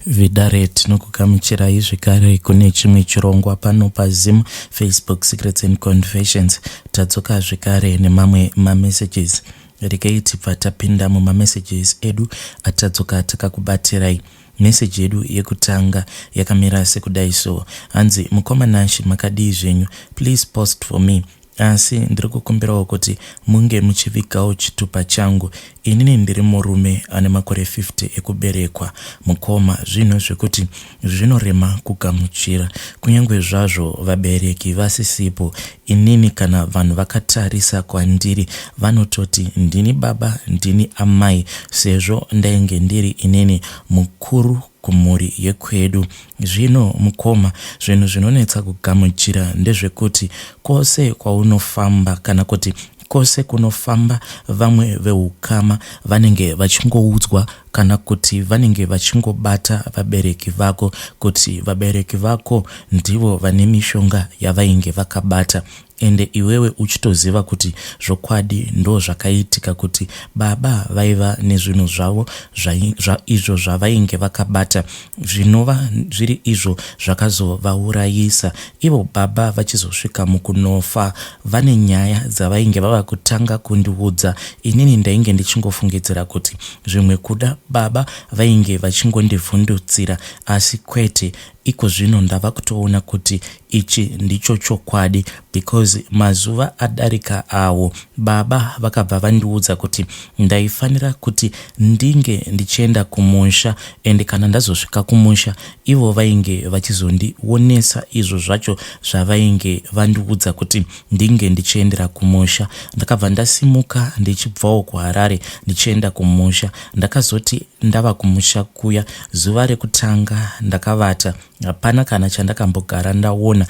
Vedare tinokugamuchirai zvekare kune chimwe chirongwa pano paZim Facebook Secrets and Confessions. Tadzoka zvekare nemamwe mamessages. Regai tibva tapinda mumamessages edu atadzoka takakubatirai. Message yedu yekutanga yakamira sekudai so. Hanzi mukoma Nashy makadii zvenyu? Please post for me. Asi ndiri kukumbirawo kuti munge muchivigawo chitupa changu. Inini ndiri murume ane makore 50 ekuberekwa. Mukoma, zvinhu zvekuti zvinorema kugamuchira. Kunyange zvazvo vabereki vasisipo, inini kana vanhu vakatarisa kwandiri vanototi ndini baba, ndini amai sezvo ndainge ndiri inini mukuru kumhuri yekwedu. Zvino mukoma, zvinhu zvinonetsa kugamuchira ndezvekuti kwose kwaunofamba kana kuti kwose kunofamba vamwe veukama vanenge vachingoudzwa kana kuti vanenge vachingobata vabereki vako kuti vabereki vako ndivo vane mishonga yavainge vakabata Ende iwewe uchitoziva kuti zvokwadi ndozvakaitika kuti baba vaiva nezvinhu zvavo zva, izvo zvavainge vakabata zvinova zviri izvo zvakazovaurayisa. Ivo baba vachizosvika mukunofa vane nyaya dzavainge vava kutanga kundiudza. Inini ndainge ndichingofungidzira kuti zvimwe kuda baba vainge vachingondivhundutsira asi kwete. Ikozvino ndava kutoona kuti ichi ndicho chokwadi because mazuva adarika awo baba vakabva vandiudza kuti ndaifanira kuti ndinge ndichienda kumusha and kana ndazosvika kumusha ivo vainge vachizondionesa izvo zvacho zvavainge vandiudza kuti ndinge ndichiendera kumusha. Ndakabva ndasimuka ndichibvawo kuHarare ndichienda kumusha. Ndakazoti ndava kumusha kuya zuva rekutanga ndakavata hapana kana chandakambogara ndaona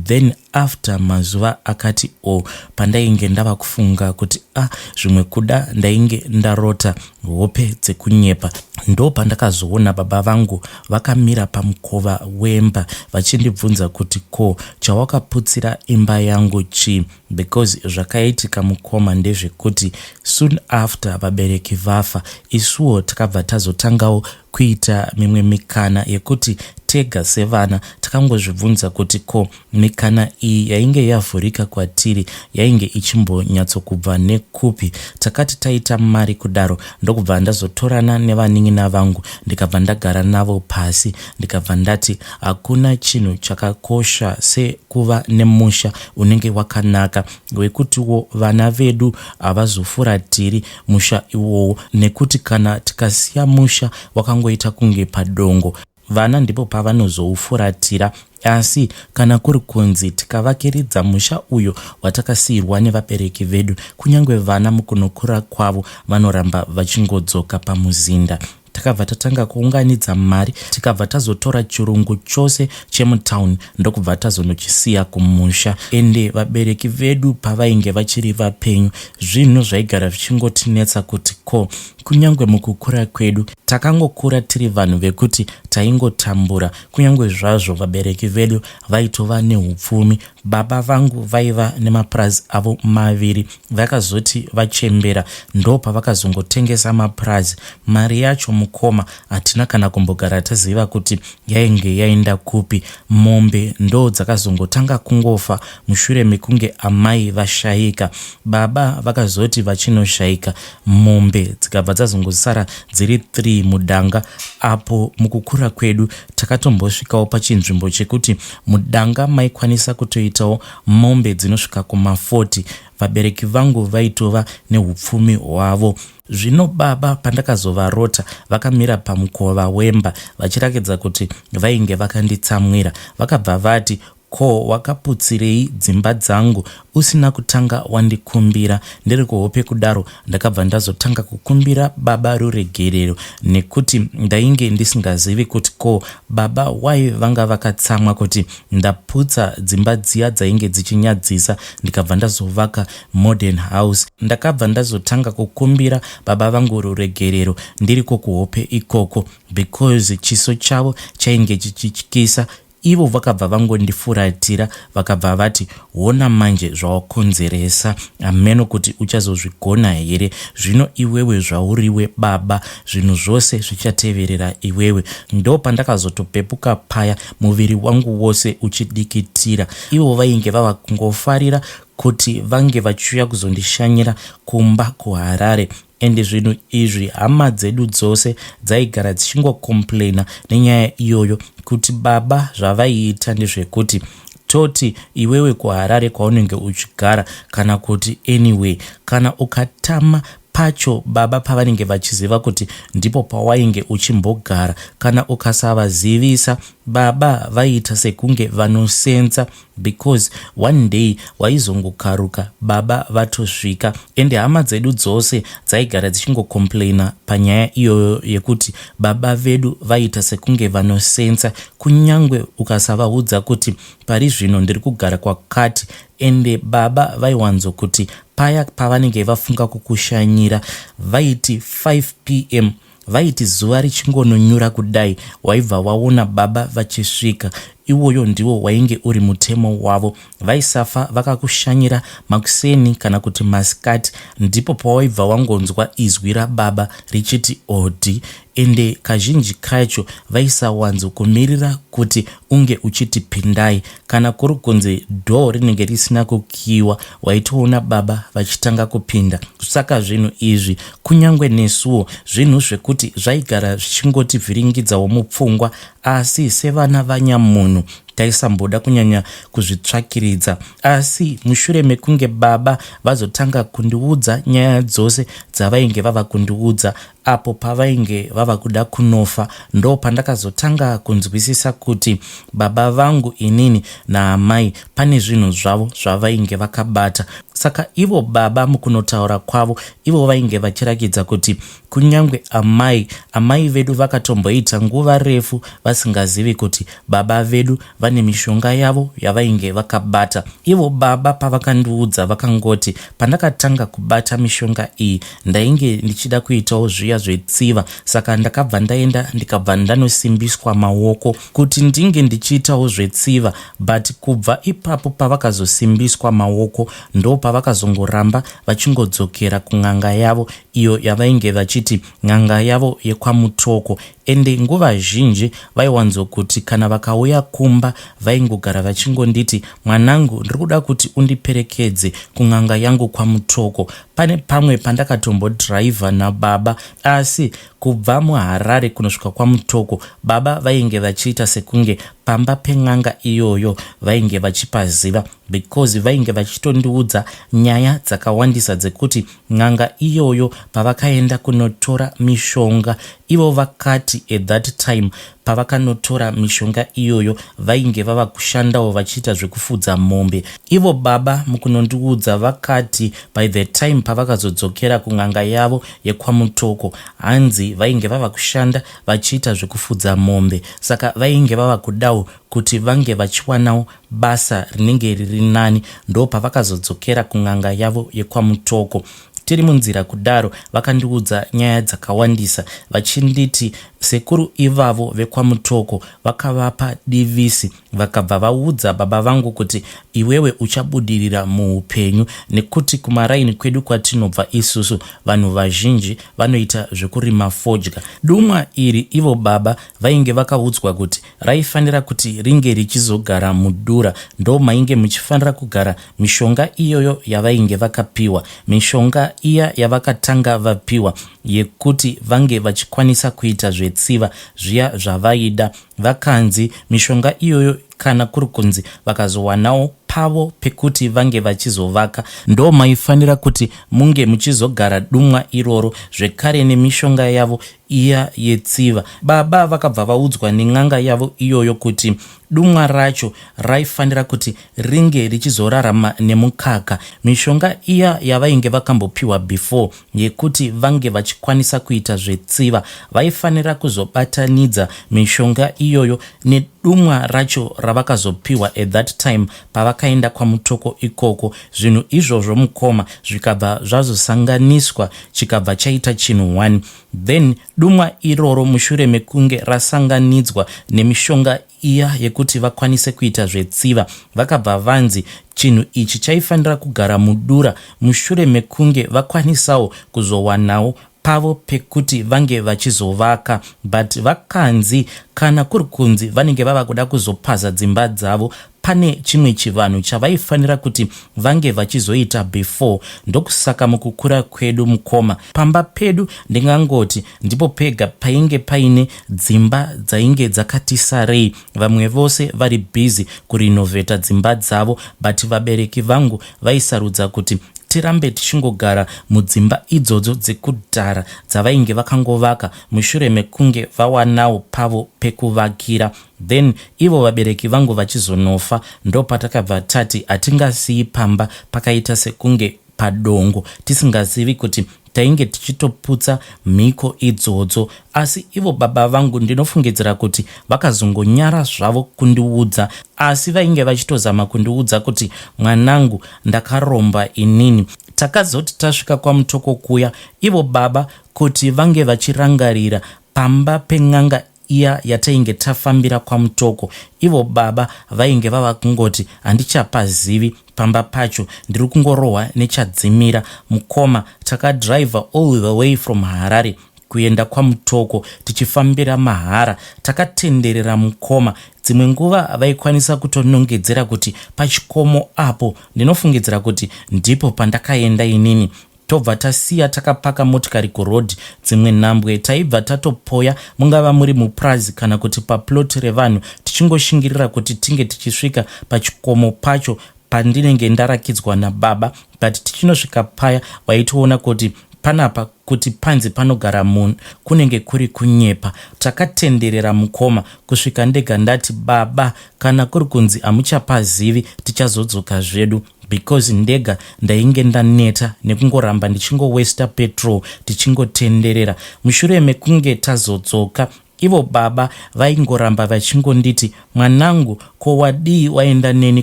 then after mazuva akati o oh, pandainge ndava kufunga kuti a ah, zvimwe kuda ndainge ndarota hope dzekunyepa ndo pandakazoona baba vangu vakamira pamukova wemba vachindibvunza kuti ko chawakaputsira imba yangu chii because zvakaitika mukoma ndezvekuti soon after vabereki vafa isuwo takabva tazotangawo kuita mimwe mikana yekuti tega sevana takangozvibvunza kuti ko mikana iyi yainge yavhurika kwatiri yainge ichimbonyatsokubva nekupi takati taita mari kudaro ndokubva ndazotorana nevanin'ina vangu ndikabva ndagara navo pasi ndikabva ndati hakuna chinhu chakakosha sekuva nemusha unenge wakanaka wekutiwo vana vedu havazofuratiri musha iwowo nekuti kana tikasiya musha wakangoita kunge padongo vana ndipo pavanozoufuratira asi kana kuri kunzi tikavakiridza musha uyo watakasiirwa nevabereki vedu kunyange vana mukunokura kwavo vanoramba vachingodzoka pamuzinda Takabva tatanga kuunganidza mari tikabva tazotora chirungu chose chemutown ndokubva tazonochisiya kumusha. Ende vabereki vedu pavainge vachiri vapenyu zvinhu zvaigara zvichingotinetsa kuti ko kunyange mukukura kwedu takangokura tiri vanhu vekuti taingotambura kunyange zvazvo vabereki vedu vaitova neupfumi. Baba vangu vaiva nemapurazi avo maviri vakazoti vachembera ndopavakazongotengesa mapurazi. Mari yacho mukoma hatina kana kumbogara taziva kuti yainge yaenda kupi. Mombe ndo dzakazongotanga kungofa mushure mekunge amai vashaika. Baba vakazoti vachinoshaika mombe dzikabva dzazongosara dziri 3 mudanga apo mukukura kwedu takatombosvikawo pachinzvimbo chekuti mudanga maikwanisa kutoitawo mombe dzinosvika kuma 40. Vabereki vangu vaitova neupfumi hwavo. Zvino baba pandakazovarota vakamira pamukova wemba vachirakidza kuti vainge vakanditsamwira vakabva vati Ko wakaputsirei dzimba dzangu usina kutanga wandikumbira? Ndiri kuhope kudaro ndakabva ndazotanga kukumbira baba ruregerero nekuti ndainge ndisingazivi kuti ko baba why vanga vakatsamwa kuti ndaputsa dzimba dziya dzainge dzichinyadzisa ndikabva ndazovaka modern house. Ndakabva ndazotanga kukumbira baba vangu ruregerero ndiriko kuhope ikoko because chiso chavo chainge chichityisa. Ivo vakabva vangondifuratira vakabva vati hona manje zvawakonzeresa hameno kuti uchazozvigona here zvino iwewe zvauriwe baba zvinhu zvose zvichateverera iwewe. Ndopandakazotopepuka paya muviri wangu wose uchidikitira. Ivo vainge vava kungofarira kuti vange vachiuya kuzondishanyira kumba kuHarare ende zvinhu izvi hama dzedu dzose dzaigara dzichingocomplaina nenyaya iyoyo kuti baba zvavaiita ndezvekuti toti iwewe kuHarare kwaunenge uchigara kana kuti anyway kana ukatama pacho baba pavanenge vachiziva kuti ndipo pawainge uchimbogara kana ukasavazivisa baba vaiita sekunge vanosensa because one day waizongokaruka baba vatosvika ende hama dzedu dzose dzaigara dzichingocomplaina panyaya iyoyo yekuti baba vedu vaiita sekunge vanosensa kunyangwe ukasavaudza kuti pari zvino ndiri kugara kwakati ende baba vaiwanzokuti paya pavanenge vafunga kukushanyira vaiti 5 p.m. Vaiti zuva richingononyura kudai waibva waona baba vachisvika. Iwoyo ndiwo wainge uri mutemo wavo. Vaisafa vakakushanyira makuseni kana kuti masikati. Ndipo pawaibva wangonzwa izwi rababa richiti odi. Ende kazhinji kacho vaisawanzo kumirira kuti unge uchiti pindai. Kana kuri kunzi door rinenge risina kukiiwa waitoona baba vachitanga kupinda. Saka zvinhu izvi kunyangwe nesuwo zvinhu zvekuti zvaigara zvichingotivhiringidzawo mupfungwa asi sevana vanyamunhu taisamboda kunyanya kuzvitsvakiridza. Asi mushure mekunge baba vazotanga kundiudza nyaya dzose dzavainge vava kundiudza Apo pavainge vava kuda kunofa ndopandakazotanga kunzwisisa kuti baba vangu inini naamai pane zvinhu zvavo zvavainge vakabata. Saka ivo baba mukunotaura kwavo ivo vainge vachirakidza kuti kunyangwe amai, amai vedu vakatomboita nguva refu vasingazivi kuti baba vedu vane mishonga yavo yavainge vakabata. Ivo baba pavakandiudza vakangoti pandakatanga kubata mishonga iyi Ndainge ndichida kuitawo zviya zvetsiva saka ndakabva ndaenda ndikabva ndanosimbiswa maoko kuti ndinge ndichiitawo zvetsiva but kubva ipapo pavakazosimbiswa maoko ndopavakazongoramba vachingodzokera kun'anga yavo iyo yavainge vachiti n'anga yavo yekwaMutoko Ende nguva zhinji vaiwanzokuti kana vakauya kumba vaingogara vachingonditi mwanangu ndiri kuda kuti undiperekedze kun'anga yangu kwaMutoko. Pane pamwe pandakatombodriver nababa asi kubva muHarare kunosvika kwaMutoko baba vainge vachiita sekunge pamba pen'anga iyoyo vainge vachipaziva because vainge vachitondiudza nyaya dzakawandisa dzekuti N'anga iyoyo pavakaenda kunotora mishonga ivo vakati at that time pavakanotora mishonga iyoyo vainge vava kushandawo vachiita zvekufudza mombe. Ivo baba mukunondiudza vakati by the time pavakazodzokera kun'anga yavo yekwaMutoko hanzi vainge vava kushanda vachiita zvekufudza mombe saka vainge vava kudawo kuti vange vachiwanawo basa rinenge riri nani ndopavakazodzokera kun'anga yavo yekwaMutoko. Tiri munzira kudaro vakandiudza nyaya dzakawandisa vachinditi sekuru ivavo vekwaMutoko vakavapa divisi vakabva vaudza baba vangu kuti iwewe uchabudirira muupenyu nekuti kumaraini kwedu kwatinobva isusu vanhu vazhinji vanoita zvekurima fodya. Dumwa iri ivo baba vainge vakaudzwa kuti Raifanira kuti ringe richizogara mudura ndomainge muchifanira kugara mishonga iyoyo yavainge vakapiwa. Mishonga iya yavakatanga vapiwa yekuti vange vachikwanisa kuita zvetsiva zviya zvavaida. Vakanzi mishonga iyoyo kana kuri kunzi vakazowanawo pavo pekuti vange vachizovaka ndomaifanira kuti munge muchizogara dumwa iroro zvekare nemishonga yavo iya yetsiva. Baba vakabva vaudzwa nen'anga yavo iyoyo kuti dumwa racho raifanira kuti ringe richizorarama nemukaka. Mishonga iya yavainge vakambopiwa before yekuti vange vachikwanisa kuita zvetsiva vaifanira kuzobatanidza mishonga iyoyo nedumwa racho ravakazopiwa at that time pavakaenda kwaMutoko ikoko. Zvinhu izvozvo mukoma zvikabva zvazosanganiswa chikabva chaita chinhu one. Then dumwa iroro mushure mekunge rasanganidzwa nemishonga iya yekuti vakwanise kuita zvetsiva, vakabva vanzi chinhu ichi chaifanira kugara mudura mushure mekunge vakwanisawo kuzowanawo pavo pekuti vange vachizovaka. But vakanzi kana kuri kunzi vanenge vava kuda kuzopaza dzimba dzavo, pane chimwe chivanhu chavaifanira kuti vange vachizoita before. Ndokusaka mukukura kwedu mukoma, pamba pedu ndingangoti ndipo pega painge paine dzimba dzainge dzakati sarei, vamwe vose vari busy kurinovheta dzimba dzavo, but vabereki vangu vaisarudza kuti tirambe tichingogara mudzimba idzodzo dzekudhara dzavainge vakangovaka mushure mekunge vawanawo pavo pekuvakira. Then ivo vabereki vangu vachizonofa, ndopatakabva tati hatingasiyi pamba pakaita sekunge padongo, tisingazivi kuti tainge tichitoputsa mhiko idzodzo. Asi ivo baba vangu ndinofungidzira kuti vakazongonyara zvavo kundiudza, asi vainge vachitozama kundiudza kuti mwanangu, ndakaromba inini. Takazoti tasvika kwaMutoko kuya, ivo baba kuti vange vachirangarira pamba pen'anga iya yatainge tafambira kwaMutoko, ivo baba vainge vava kungoti handichapazivi pamba pacho, ndiri kungorohwa nechadzimira. Mukoma, takadriver all the way from Harare kuenda kwaMutoko tichifambira mahara. Takatenderera mukoma, dzimwe nguva vaikwanisa kutonongedzera kuti pachikomo apo, ndinofungidzira kuti ndipo pandakaenda inini. Tobva tasiya takapaka motikari kurodhi, dzimwe nhambwe taibva tatopoya, mungava muri mupurazi kana kuti paplot revanhu, tichingoshingirira kuti tinge tichisvika pachikomo pacho pandinenge ndarakidzwa nababa. But tichinosvika paya, waitoona kuti panapa kuti panzi panogara munhu kunenge kuri kunyepa. Takatenderera mukoma kusvika ndega ndati, "Baba, kana kuri kunzi hamuchapazivi, tichazodzoka zvedu," because ndega ndainge ndaneta nekungoramba ndichingowesta petrol tichingotenderera. Mushure mekunge tazodzoka, ivo baba vaingoramba vachingonditi, "Mwanangu, ko wadii waenda neni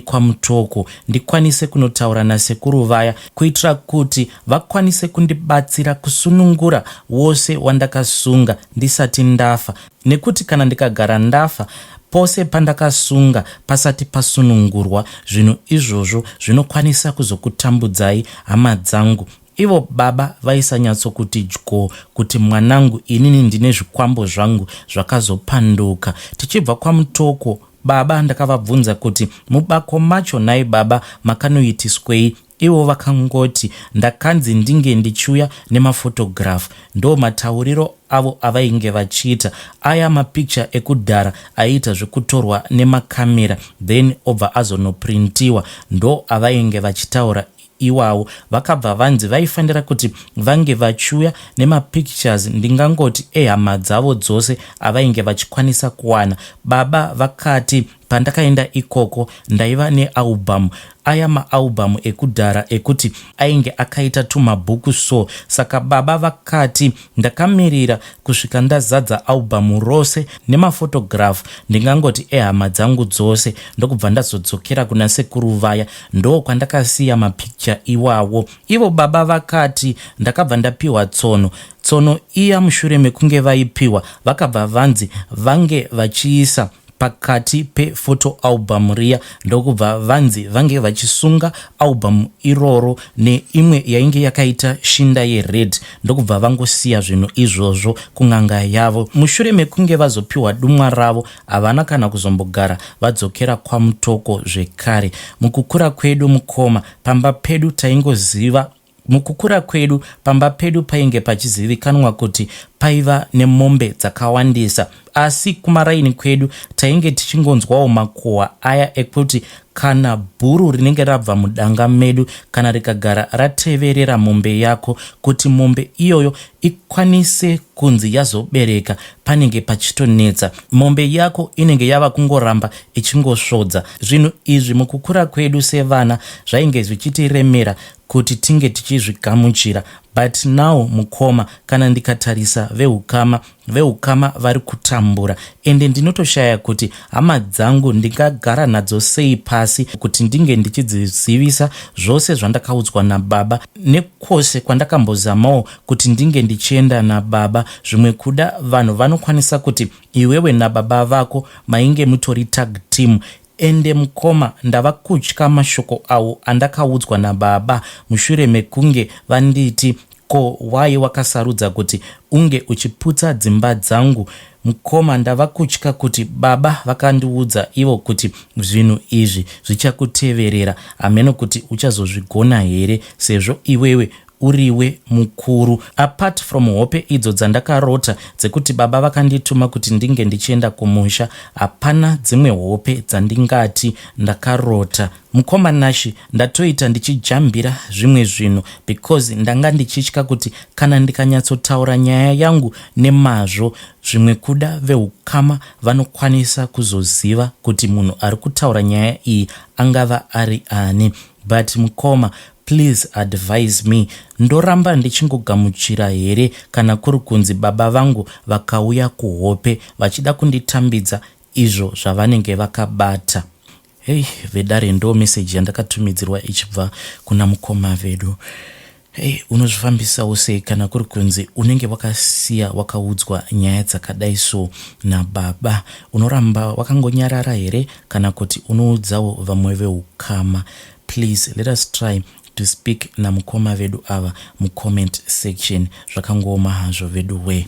kwaMutoko ndikwanise kunotaura nasekuru vaya kuitira kuti vakwanise kundibatsira kusunungura wose wandakasunga ndisati ndafa, nekuti kana ndikagara ndafa pose pandakasunga pasati pasunungurwa, zvinhu izvozvo zvinokwanisa kuzokutambudzai hama dzangu." Ivo baba vaisanyatsokuti dyo kuti mwanangu, inini ndine zvikwambo zvangu zvakazopanduka. Tichibva kwaMutoko, baba ndakavabvunza kuti mubako macho nhai baba makanoitiswei? Ivo vakangoti, "Ndakanzi ndinge ndichiuya nemafotogirafu." Ndo matauriro avo avainge vachiita. Aya mapikicha ekudhara aiita zvekutorwa nemakamera then obva azonoprintiwa, ndo avainge vachitaura iwawo. Vakabva vanzi vaifanira kuti vange vachiuya nemapictures, ndingangoti ehama dzavo dzose avainge vachikwanisa kuwana. Baba vakati pandakaenda ikoko ndaiva nealbum, aya maalbum ekudhara ekuti ainge akaita tumabhuku so. Saka baba vakati ndakamirira kusvika ndazadza album rose nemafotogirafu, ndingangoti ehama dzangu dzose, ndokubva ndazodzokera kuna sekuru vaya, ndo kwandakasiya mapikicha iwawo. Ivo baba vakati ndakabva ndapiwa tsono. Tsono iya, mushure mekunge vaipiwa, vakabva vanzi vange vachiisa pakati pefoto album riya, ndokubva vanzi vange vachisunga album iroro neimwe yainge yakaita shinda yered, ndokubva vangosiya zvinhu izvozvo kun'anga yavo. Mushure mekunge vazopiwa dumwa ravo, havana kana kuzombogara vadzokera kwaMutoko zvekare. Mukukura kwedu mukoma, pamba pedu taingoziva, mukukura kwedu pamba pedu painge pachizivikanwa kuti paiva nemombe dzakawandisa, asi kumaraini kwedu tainge tichingonzwawo makuhwa aya ekuti kana bhuru rinenge rabva mudanga medu, kana rikagara rateverera mombe yako, kuti mombe iyoyo ikwanise kunzi yazobereka panenge pachitonetsa. Mombe yako inenge yava kungoramba ichingosvodza. Zvinhu izvi mukukura kwedu sevana zvainge zvichitiremera kuti tinge tichizvigamuchira. But now mukoma, kana ndikatarisa veukama, veukama vari kutambura, ende ndinotoshaya kuti hama dzangu ndingagara nadzo sei pasi kuti ndinge ndichidzizivisa zvose zvandakaudzwa nababa, nekwose kwandakambozamawo kuti ndinge ndichienda nababa. Zvimwe kuda vanhu vanokwanisa kuti iwewe nababa vako mainge mutori tag team. Ende mukoma, ndava kutya mashoko awo andakaudzwa nababa mushure mekunge vanditi, "Ko wai wakasarudza kuti unge uchiputsa dzimba dzangu?" Mukoma, ndava kutya kuti baba vakandiudza ivo kuti zvinhu izvi zvichakuteverera. Hameno kuti uchazozvigona here sezvo iwewe uriwe mukuru. Apart from hope idzo dzandakarota dzekuti baba vakandituma kuti ndinge ndichienda kumusha, hapana dzimwe hope dzandingati ndakarota. Mukoma Nashi, ndatoita ndichijambira zvimwe zvinhu because ndanga ndichitya kuti kana ndikanyatsotaura nyaya yangu nemazvo, zvimwe kuda veukama vanokwanisa kuzoziva kuti munhu ari kutaura nyaya iyi angava ari ani. But mukoma, please advise me, ndoramba ndichingogamuchira here kana kuri kunzi baba vangu vakauya kuhope vachida kunditambidza izvo zvavanenge vakabata? Hei vedare, ndo meseji yandakatumidzirwa ichibva kuna mukoma vedu. Hei, unozvifambisawo sei kana kuri kunzi unenge wakasiya wakaudzwa nyaya dzakadai so nababa? Unoramba wakangonyarara here kana kuti unoudzawo vamwe veukama? Please let us try to speak namukoma vedu ava mucomment section. Zvakangooma hazvo vedu we.